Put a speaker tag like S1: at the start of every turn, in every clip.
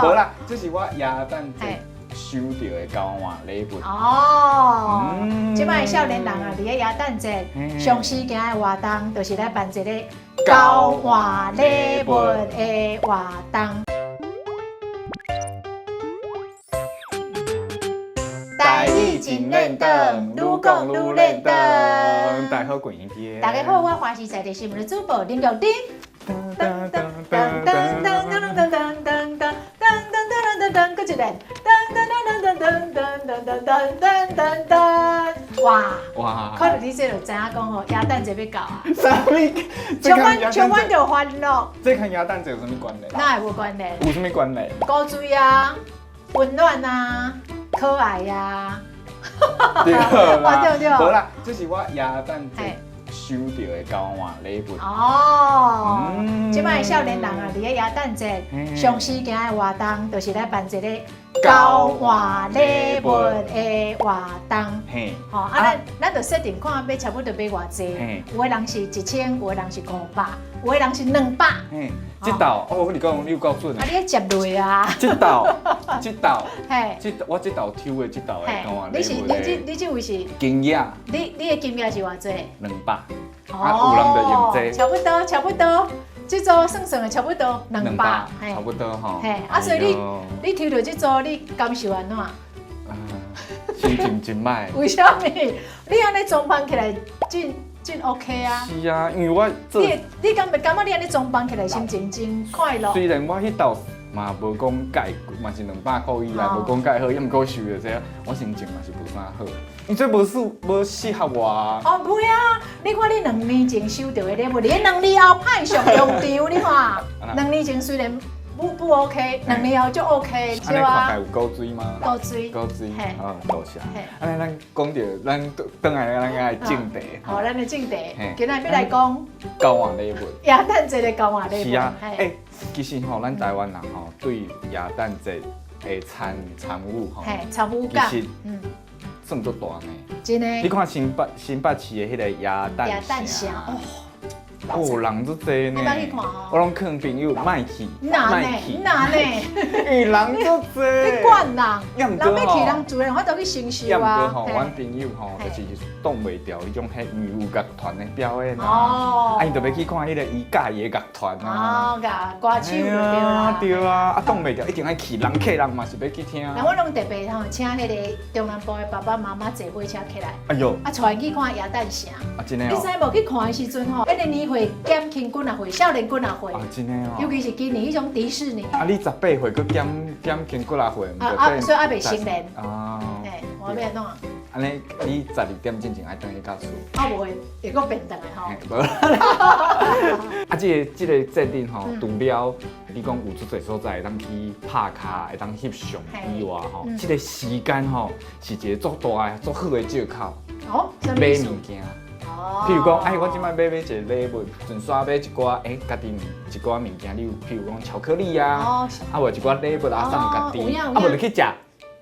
S1: 無啦，這是我耶誕節收到的交換禮物。
S2: 哦，這擺少年人啊，佇咧耶誕節上時行的活動，就是來辦一個交換禮物的活動。
S1: 台語真輪轉，愈講愈輪轉。大家好，桂英姐。
S2: 大家好，我華視在地新聞的主播林玉珍。噔噔噔噔噔噔噔噔噔噔噔噔噔噔，閣一遍。噔噔噔噔噔噔噔噔噔噔噔，哇哇！看著你這就知影講吼，耶誕節欲到啊！
S1: 啥物？
S2: 充滿充滿著歡樂。
S1: 這跟耶誕節有啥物關係？
S2: 哪會無關係？
S1: 有啥物關係？
S2: 古錐啊，溫暖啊，可愛啊。
S1: 對啦，
S2: 對對。
S1: 無啦，這是我耶誕節收到的交換禮物。
S2: 哦，這擺少年人啊，佇咧耶誕節上時行的活動，就是來辦一個交換禮物的活動。
S1: 嘿，
S2: 吼，啊，咱咱就設定看欲差不多買偌濟，有的人是1000，有的人是500，有的人是200。
S1: 嘿，這道哦，我跟你講，你有夠準
S2: 啊！你咧接落啊？
S1: 這道，這道，
S2: 嘿，
S1: 這我這道抽的這道的交換禮物。
S2: 你是你這你這位是
S1: 金額？
S2: 你你的金額是偌濟？200。
S1: 啊，有人就用這。
S2: 差不多，差不多，這組算算的差不多200，
S1: 差不多吼。
S2: 嘿，啊，所以你你抽著這組，你感受按怎？
S1: 心情真歹。
S2: 為啥物？你按呢裝扮起來真真 OK 啊？
S1: 是啊，因為我做
S2: 你你敢袂感覺你按呢裝扮起來心情真快樂？
S1: 雖然我彼道嘛無講蓋，嘛是200塊以內，無講蓋好，抑毋過收著這，我心情嘛是無啥好。因這無適無適合我啊。
S2: 哦，袂啊！你看你2年前收著的禮物，你兩年後派上用場，你看，2年前雖然不 OK，2年後就 OK，
S1: 對啊。按呢看起來有古錐嗎？
S2: 古錐，
S1: 古錐，好，多謝。按呢咱講著，咱轉來咱愛正題。
S2: 好，咱的正題，今仔欲來講
S1: 交換禮物。
S2: 耶誕節的交換禮物。
S1: 是啊，欸，其實吼，咱台灣人吼對耶誕節的參參與吼，
S2: 參與感，
S1: 其實算足大呢。
S2: 真的。
S1: 你看新北市的彼個耶誕城。哦，人足濟呢，我攏勸朋友莫去，
S2: 莫去，哪呢？
S1: 因為人足濟，
S2: 你管人，人欲去，人自然有法度去承受啊。
S1: 毋過吼，阮朋友吼就是擋袂牢彼種彼因為有樂團的表演啊，啊，伊就欲去看彼個伊佮意的樂團啊。
S2: 哦，歌手就對啦。
S1: 對啊，啊擋袂牢，一定愛去，人客人嘛是欲去聽。
S2: 那我攏特別吼，請彼個中南部的爸爸媽媽坐火車起來。
S1: 哎喲，
S2: 啊，帶𪜶去看耶誕城。
S1: 啊，真的哦。
S2: 你知無？去看的時陣吼，彼個年歲減輕幾若歲，少年幾若歲。
S1: 啊，真的哦。
S2: 尤其是今年彼種迪士尼。
S1: 啊，你18歲閣減減輕幾若歲，
S2: 啊啊，所以猶袂成年。
S1: 啊。
S2: 嘿，我欲按怎？
S1: 按呢，你12點進前愛轉去到厝。
S2: 啊，無會會閣變轉來吼。
S1: 無啦。啊，這個這個節日吼，除了你講有足濟所在會當去拍卡，會當翕相以外吼，這個時間吼是一個足大的、足好的藉口。
S2: 哦，
S1: 買物件。譬如講，哎，我這擺欲買一個禮物，順紲買一寡，欸，家己一寡物件，你有譬如講巧克力啊，啊，無一寡禮物啊送家己，啊，無就去食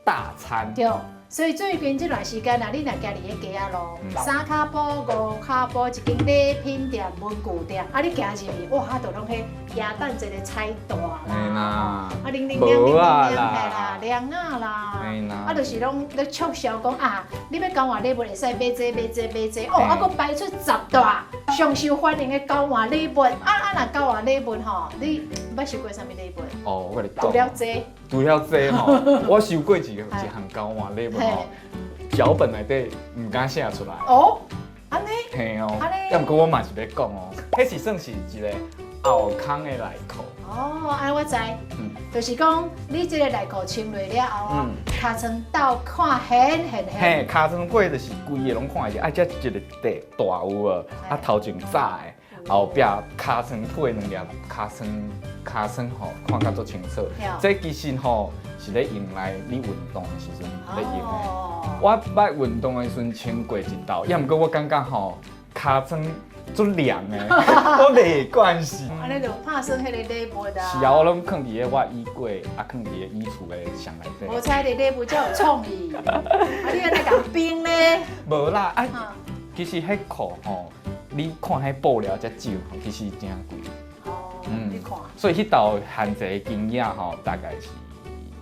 S1: 大餐。
S2: 對，所以最近這段時間啊，你若行佇咧街仔路，三跤埔、五跤埔一間禮品店、文具店，啊，你行入去，哇，啊，就攏彼耶誕節的彩帶啦，啊，零零亮零零亮，嘿啦，亮仔啦，啊，就是攏咧促銷講啊，你欲交換禮物會使買這買這買這，哦，啊，閣擺出十大上受歡迎的交換禮物，啊啊，若交換禮物吼，你捌收過啥物禮物？
S1: 哦，我共你講。
S2: 除了這。
S1: 除了這吼，我收過一個一項交換禮物吼，腳本內底毋敢寫出來。
S2: 哦，按呢？
S1: 嘿哦，
S2: 按呢？
S1: 抑毋過我嘛是欲講哦，彼是算是一個後空的內褲。
S2: 哦，按呢我知，就是講你這個內褲穿落了後啊，尻川鬥看顯現現。
S1: 嘿，尻川尾就是規个攏看會著，啊，這一個大大有無？啊，頭前紮的，後壁尻川配兩粒尻川尻川吼，看甲足清楚。這其實吼是咧用來你運動的時陣咧用的。我捌運動的時陣穿過一道，抑毋過我感覺吼尻川足涼的，我袂慣勢。
S2: 按呢就拍算彼个禮物啊。
S1: 是啊，我攏囥佇咧我衣櫃，啊，囥佇咧衣櫥的箱內底。
S2: 無彩你禮物才有創意，啊，你按呢共冰咧？
S1: 無啦，啊，其實彼褲吼，你看彼布料遮少，其實誠貴。
S2: 哦。你看。
S1: 所以彼道限制的金額吼，大概是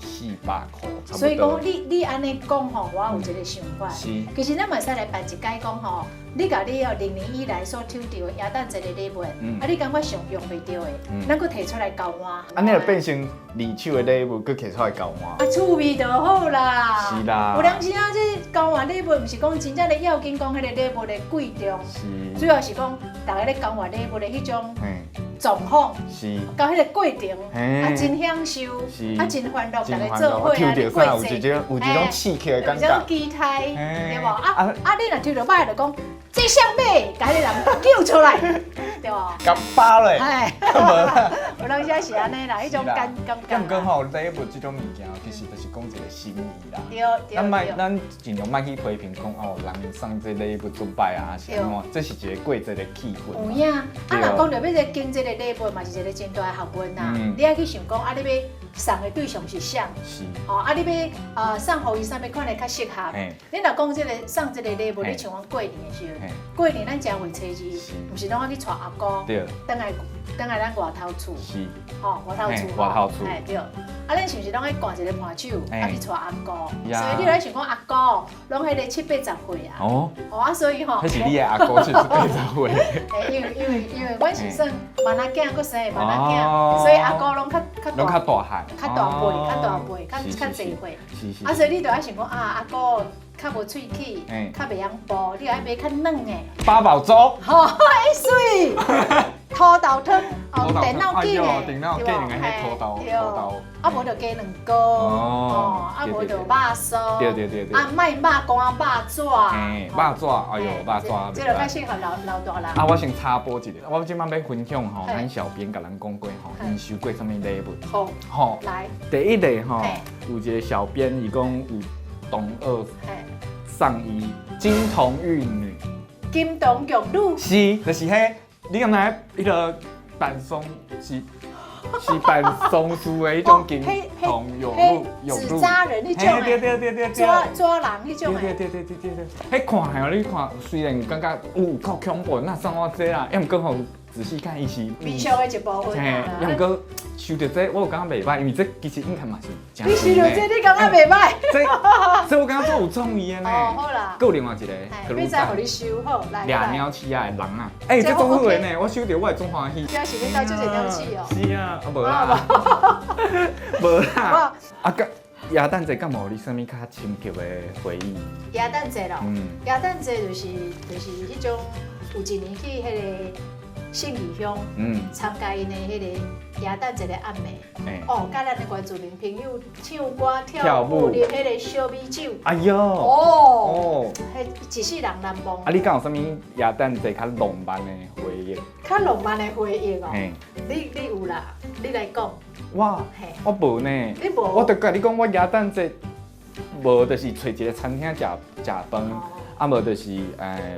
S1: 400箍，差
S2: 所以
S1: 不多。
S2: 講你按呢講吼，我有一個想法。其實咱嘛會使來辦一屆講吼，你共你哦歷年以來所抽著的耶誕節的禮物，啊你感覺上用袂著的，咱閣提出來交換。
S1: 按呢就變成二手的禮物，閣提出來交換。
S2: 啊，趣味就好啦。
S1: 是啦。
S2: 有當時啊，這交換禮物，毋是講真正咧要緊講彼个禮物的貴重，主要是講逐家咧交換禮物的彼種狀況，佮彼个過程，啊，真享受，啊，真歡樂，逐家做伙啊，咧過節，
S1: 有一種有一種刺激的感覺，
S2: 有一種期待，對無？啊啊，你若抽著歹，就講這啥買，共彼个人救出來，對無？
S1: 共包咧，
S2: 有當時是按呢啦，彼種感感覺。
S1: 毋過吼，禮物這種物件，其實就是講一個心意啦。
S2: 對。
S1: 咱莫咱盡量莫去批評講哦，人送這禮物足歹啊，是按怎？這是一個過節的氣氛。
S2: 有影，啊，若講著欲這個經濟的禮物嘛，是一個真大的學問啦。你愛去想講，啊，你欲送的對象是啥？吼，啊，你欲送予伊啥物款的較適合？你若講這個送這個禮物，你像阮過年的時陣，過年咱正月初二，毋是攏愛去𤆬阿姑，轉來轉來咱外頭厝，吼，外頭厝，
S1: 外頭厝，
S2: 嘿對。啊，咱是毋是攏愛掛一個伴手，啊去𤆬阿姑？所以你來想講阿姑，攏彼個七八十歲啊。哦。啊，所以吼，
S1: 彼是你的阿姑七八十歲。
S2: 因為阮是算萬仔囝，閣生的萬仔囝，所以阿姑攏較較
S1: 攏較大漢，
S2: 較大輩，較大輩，較較濟歲。啊，所以你就愛想講啊，阿姑較無喙齒，較袂曉哺，你愛買較軟的。
S1: 八寶粥。
S2: 吼，欸媠。土豆湯，哦，電腦機的，
S1: 電腦機兩個彼土豆，土豆。
S2: 啊，無就雞卵糕，哦，啊無就肉酥，啊，莫肉乾肉紙，
S1: 嘿，肉紙，哎喲，肉紙。
S2: 這就較適合老老大人。
S1: 啊，我先插播一下，我這擺欲分享吼，咱小編共咱講過吼，𪜶收過啥物禮物？
S2: 好，
S1: 吼，
S2: 來。
S1: 第一個吼，有一個小編伊講有同學送伊金童玉女。
S2: 金童玉女。
S1: 是，就是彼。你敢知彼个辦喪是辦喪事的彼種金童玉女，
S2: 紙紮人彼種的，紙紙人彼種的。
S1: 對對對對對對，彼看哦，你看雖然感覺有夠恐怖，哪送我這啦，毋過吼仔細看伊是
S2: 悲傷的一部分。
S1: 嘿，毋過收著這，我有感覺袂歹，因為這其實應該嘛是誠。
S2: 你收著這，你感覺袂歹？
S1: 這我感覺足有創意的呢。
S2: 哦，好啦。
S1: 閣有另外一個，
S2: 欲再予你收好，來。
S1: 掠鳥鼠仔的籠仔，欸，這足好的呢，我收著我會足歡喜。
S2: 這是恁兜足濟鳥鼠哦。
S1: 是啊，啊無啦，無啦。啊，佮耶誕節敢無予你啥物較深刻的回憶？
S2: 耶誕節咯，耶誕節就是彼種有一年去彼个信義鄉參加𪜶的彼个耶誕節的暗暝，哦，佮咱的原住民朋友唱歌跳舞，啉彼个小米酒。
S1: 哎喲，
S2: 哦，彼一世人難忘。
S1: 啊，你敢有啥物耶誕節較浪漫的回憶？
S2: 較浪漫的回憶哦，你有啦，你來講。
S1: 我，我無呢。
S2: 你無？
S1: 我就共你講，我耶誕節無就是揣一个餐廳食食飯。啊，無就是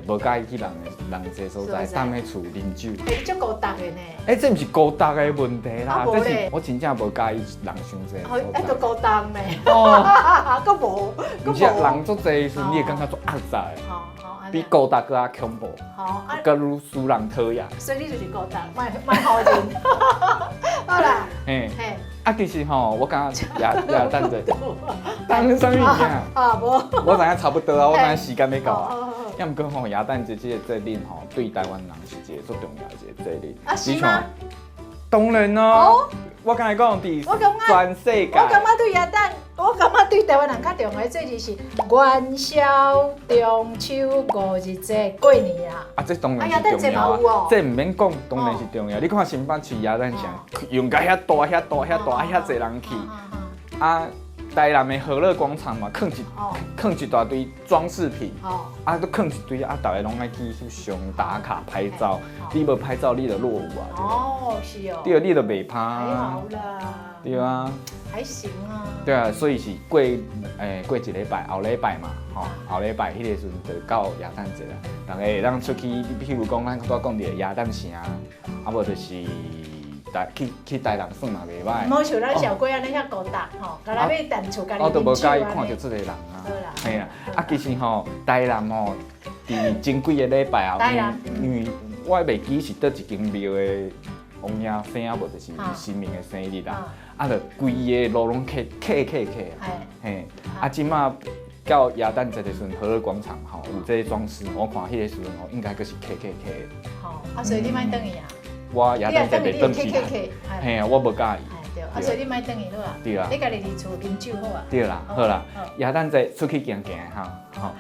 S1: 無佮意去人的人濟所在，踮咧厝啉酒。
S2: 欸，你足孤獨的呢？
S1: 欸，這毋是孤獨的問題啦，這是我真正無佮意人傷濟。
S2: 啊，就孤單呢？哦，閣無，
S1: 毋是人足濟的時陣，你會感覺足壓抑的。比孤獨閣較恐怖。閣愈使人討厭。
S2: 所以你就是孤獨，莫莫好人。好啦。
S1: 嘿。啊，其實吼，我感覺耶耶誕節，等啥物件？
S2: 啊，無。
S1: 我知影差不多啊，我知影時間欲到啊。抑毋過吼，耶誕節這個節日吼，對台灣人是一個足重要的一個節日。
S2: 啊，是嗎？
S1: 當然咯。我共你講，佇全世界。
S2: 我感覺對耶誕，我感覺對台灣人較重要的節日是元宵、中秋、五日節、過年啊。
S1: 啊，這當然是重要啊！這毋免講，當然是重要。你看新北市耶誕城，用甲遐大、遐大、遐大，啊遐濟人去。啊，台南的河樂廣場嘛，囥一大堆裝飾品，啊，閣囥一堆，啊，逐家攏愛去翕相打卡拍照。你無拍照，你就落伍啊！
S2: 哦，是哦。
S1: 對，你就袂拍。
S2: 還好啦。
S1: 對啊。
S2: 還行啊。
S1: 對啊，所以是過過一禮拜，後禮拜嘛，吼，後禮拜彼個時陣就到耶誕節啦。逐家會當出去，譬如講咱拄仔講著耶誕城，啊無就是去台南耍嘛袂歹。
S2: 無像咱小鬼按呢遐孤獨吼，干焦欲踮厝家己
S1: 我都無佮意看著這个人啊。嘿啦，啊其實吼，台南吼，佇前幾个禮拜啊，因為我袂記是佗一間廟的王爺生啊無就是神明的生日啦，啊，就規个路攏客客客客啊，嘿，啊，這馬到耶誕節的時陣，和樂廣場吼有這个裝飾，我看彼个時陣吼應該閣是客客客。
S2: 吼，啊，所以你莫轉去啊？
S1: 我耶誕節袂轉去，嘿啊，我無佮意。
S2: 對，啊，所以你莫轉去好啊。
S1: 對啊。
S2: 你家己佇厝啉酒好啊。
S1: 對啦，好啦，耶誕節出去行行吼，吼。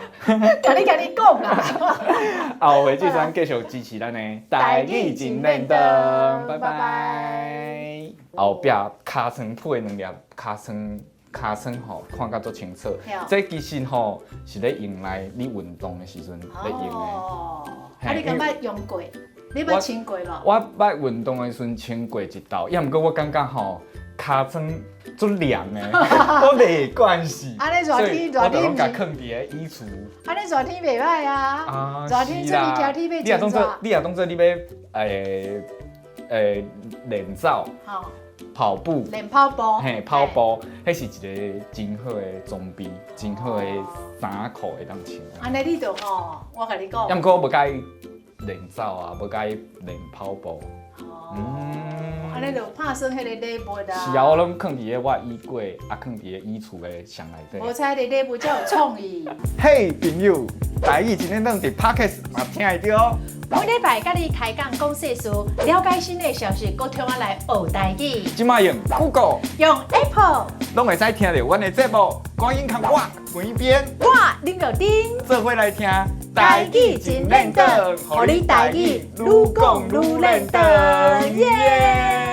S2: 共你家己講啦。
S1: 後回繼續繼續支持咱的台語真練轉，拜拜。後壁尻川配兩粒尻川尻川吼，看甲足清楚。這其實吼是咧用來你運動的時陣咧用的。
S2: 哦。啊，你敢捌用過？你捌穿過無？
S1: 我捌運動的時陣穿過一道，抑毋過我感覺吼尻川足涼的，我袂慣勢。
S2: 按呢熱天熱天，
S1: 我就攏共囥佇个衣櫥。
S2: 按呢熱天袂䆀啊！熱天出去騎鐵馬
S1: 你若當做，你若當做你欲練走、跑步、
S2: 練跑步，
S1: 嘿，跑步，彼是一个真好的裝備，真好的衫褲會當穿。
S2: 按呢你就吼，我共你講。
S1: 抑毋過我無佮意練走啊，無佮意練跑步。
S2: 哦，按呢就拍算彼个禮物啊。
S1: 是啊，我攏囥佇咧我衣櫃，啊，囥佇咧衣櫥的箱內底。
S2: 無彩的禮物才有創意。
S1: 嘿，朋友，台語真練轉佇 Podcast 嘛聽會著哦。
S2: 每禮拜佮你開講講世事，了解新的消息，閣聽我來學台語。
S1: 這馬用 Google，
S2: 用 Apple，
S1: 攏會使聽著阮的節目。趕緊共我關邊，
S2: 我林玉珍，
S1: 做伙來聽
S2: 台語真練轉，予你台語愈講愈練轉，耶！